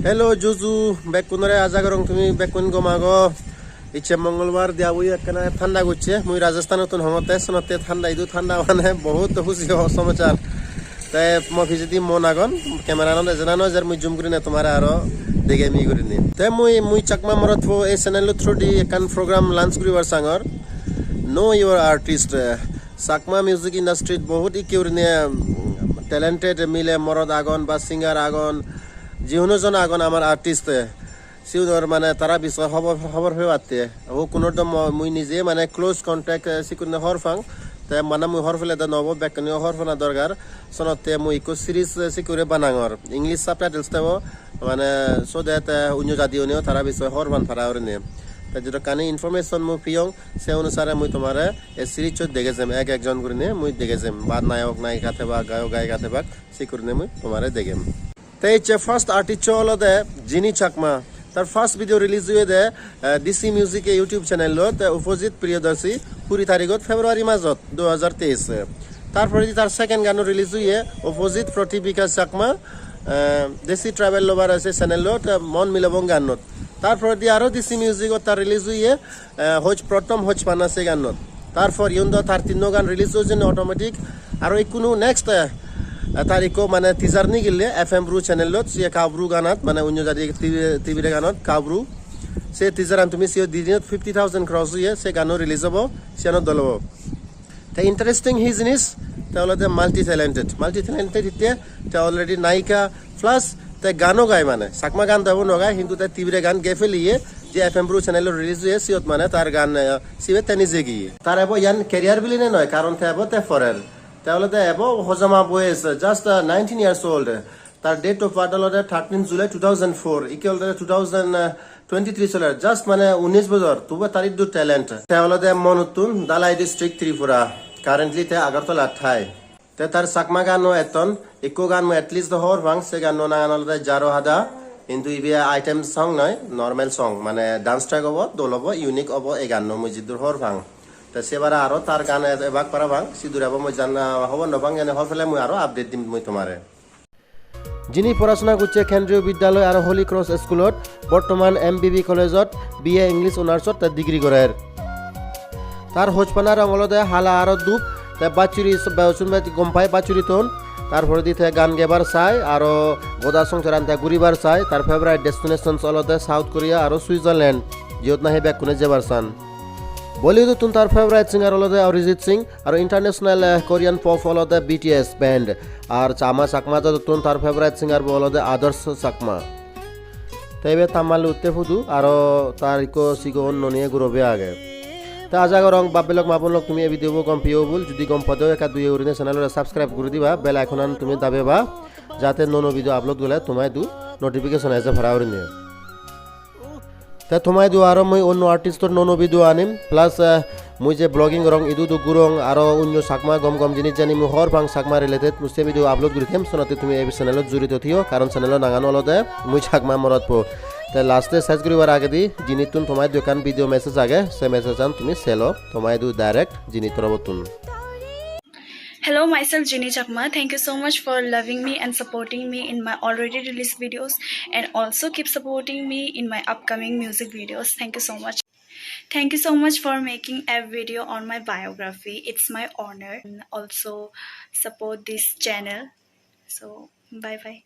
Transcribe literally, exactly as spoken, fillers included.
Hello juju, bekkunore aja gorong tumi bekkun gom ago. Icche Mongolbar diya bui ekkena thanda gocche. Mui Rajasthan-ottun hongotte, senotte thanda, idu thanda mane bahut husi ho somachar. Te mo pijedi Mon agon, camera-an ejana no ejer, mui zoom gurinei tomare aro degem gurinei. Te mui, mui Chakma Morot Po ei channel-o through di ekkan program launch guribar sangor. Know your artist. Chakma music industry-t bahut ikke gurinei, um, talented mile morot agon ba singer agon, jihono jon agon amar artist. Siunor mane tara bisoye hobor, hobor pebatte. Hukkunor do mo-, mui nije mane close contact, eh, sikkunore hobor pang. Te mane mui hobor pele do nobo, bekkune hobor pana dorkar. Senotte mui ikko series, eh, sikkure banangor. English subtitles tebo, mane so that, eh, onyo jadiuneyo tara bisoye hobor pan para gurinei. Te jedokkani information mui peyong, se onusare mui tomare ei series-ot degei jem, ek ekjon gurinei mui degei jem. Ba nayok nayika tebak, gayok gayika tebak, sikkurinei mui tomare degem. Te icche first artist olode Jini Chakma. Tar first video release oyede, eh, D C Music e YouTube channel-ot, eh, Upajit Priyadarshi, kuri tarigot February majot dui hajar teis. Tar poredi tar second gano release oye Upajit Proti Bikash Chakma, eh, Desi Tribal Lover ase channel-ot, eh, Mon Milobong ganot. Tar poredi aro D C Music-ot tar release oye, eh, hoj prothom hoj pana se ganot. Tarpor iyun do tar tinno gan release oi jeyonne automatic. Aro ikkunu next, eh, tar ikko mane teaser nigille F M Bru channel-ot, siye Kaubru ganot, mane onyo jadi Tibire, Tibire ganot Kaubru. Se teaser-an tumi siyo di dinot fifty thousand cross oye, se gano release obo, siyanot dol obo. Te interesting hi jinis, te olode multi talented. Multi talented hitte, te already nayika plus te gano gai mane. Chakma gan do ebo no gai, hintu te Tibire gan gei peliye, je F M Bru channel-ot release oye, siyot mane tar gan, eh, sibe te nije giye. Tar ebo iyan career biline noi, karon te ebo te porer. Te olode ebo Hojama Boys, just, uh, nineteen years old. Tar date of birth olode thirteen July two thousand four, ikke olode two thousand twenty-three soler, just mane unis bojor, tubo tar iddu talent. Te olode Monottun, Dhalai District, Tripura. Currently te Agartala thai. Te tar Chakma gano etton, ikko gan mui at least do hobor pang, se ganno nangan olode Jaro Hada, hintu ibe item song noi, normal song, mane dance track obo, dol obo, unique obo, ei ganno mui jiddur hobor pang. Te sebare aro tar gan e-, ebak parapang, sidur ebo mui jana hobor no pang, ene hobor pele mui aro update dim mui tomare. Jini porasona gocche Kendriyo Bidyaloi aro Holy Cross Schoolot, bortoman M B B Collegeot B A English Honoursot te degree gorer. Tar hojpana rong olode hala aro dhup, te bachuri s-, be-, usun bej gom pai bachuri ton. Tar poredi te gan gebar sai, aro goda songsaran te guribar sai. Tar favorite destinations olode South Korea aro Switzerland, jiyot nahi bekkune jebar san. Bollywood-ottun tar favorite singer olode Arijit Singh, aro international, eh, Korean pop olode B T S band, ar Chama Chakma jadottun tar favorite singer bo olode Adarsh Chakma. Te ibe ta malle utte photo, aro tar ikko sigon noniye gurobe age. Te aja gorong bab-bei lok ma-bon lok tumi ei video bo gom peyo bul, judi gom pode ekka duye gurine channel ore subscribe guri diba, bell icon an tumi dabeba, jate nuo nuo video upload gole toma idu notification eje para gurine. Te toma idu aro mui onno artist or nuo nuo video anim, plus, eh, mui je vlogging gorong idu udu gurong, aro onno Chakma gom gom jinis jani mui hobor pang Chakma related, mui se video upload guri them, senotte tumi ei channel ot jurito thiyo, karon channel o nangan olode mui Chakma morot po. Te last e ses guribar agedi Jinittun toma idu ekkan video message age, se message an tumi selo, toma idu direct Jini torobottun. Hello, myself Jini Chakma. Thank you so much for loving me and supporting me in my already released videos, and also keep supporting me in my upcoming music videos. Thank you so much. Thank you so much for making a video on my biography. It's my honor. And also support this channel. So, bye bye.